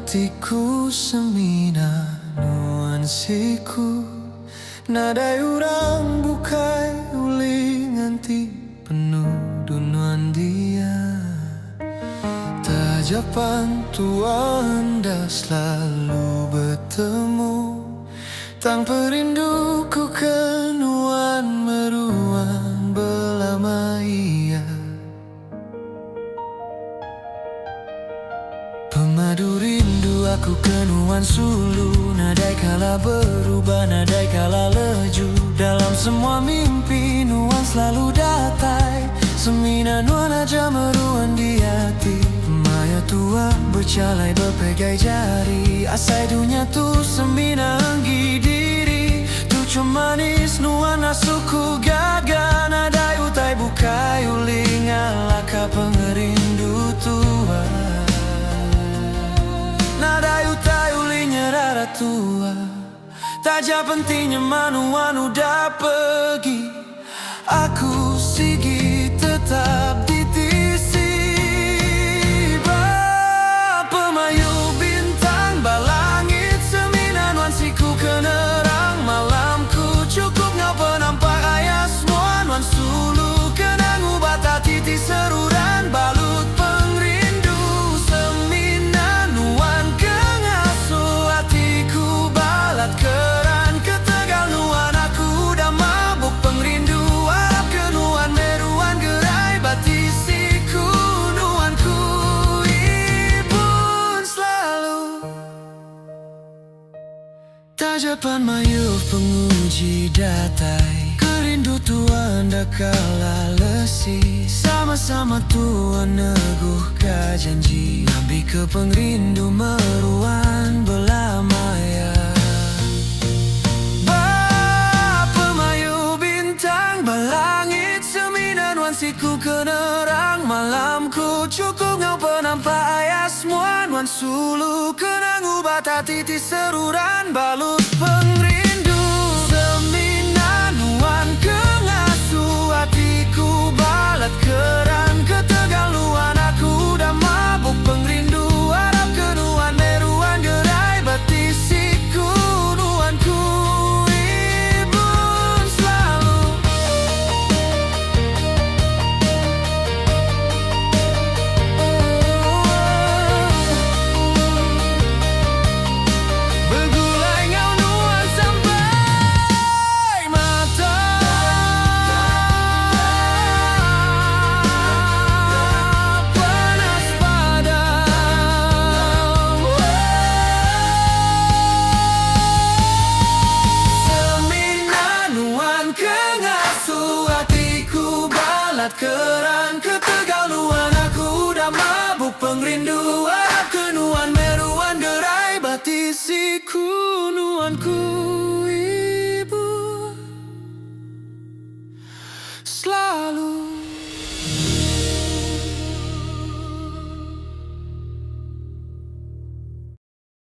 Atiku semina nuan siku. Nadai urang bukai ulih nganti penuduh nuan dia. Taja pan tua enda selalu betemu. Tang perindu ku ke nuan meruan belama iya. Pemadu rindu aku ke nuan sulu. Nadai kala berubah nadai kala leju. Dalam semua mimpi nuan selalu datai. Semina nuan aja meruan di ati. Maya tua bejalai bepegai jari. Asai dunya tu semina enggi diri. Tuchum manis nuan ngasuh ku gaga. Nadai utai bukai ulih ngalahka pengerindu tua. Nadai utai ulih nyerara tua. Taja penti nyema nuan udah pegi. Aku sigi tetap di tisi. Ba pemayuh bintang ba langit semina nuan siku ke nerang malam ku chukup ngau penampak ayas mua nuan sulu kena ngubat ati ti seruran balut pengerindu semina nuan ke ngasuh atiku balat keran ketegal nuan aku udah mabuk pengerindu arap ke nuan meruan gerai ba tisiku nuan ku ibun selalu. Taja pan mayuh penguji datai. Kerindu tua enda kala lesi. Sama-sama tua neguhka janji. Ngambika pengerindu meruan belama iya. Ba pemayuh bintang ba langit semina nuan siku ke nerang malam ku chukup ngau penampak ayas mua nuan sulu kena ngubat ati ti seruran balut pengerindu. Semina nuan ke ngasuh atiku balat keran ketegal nuan aku udah mabuk pengerindu arap ke nuan meruan gerai ba tisiku nuan ku ibun selalu. Begulai enggau nuan sampai mata panas padam. Semina nuan ke ngasuh atiku balat keran.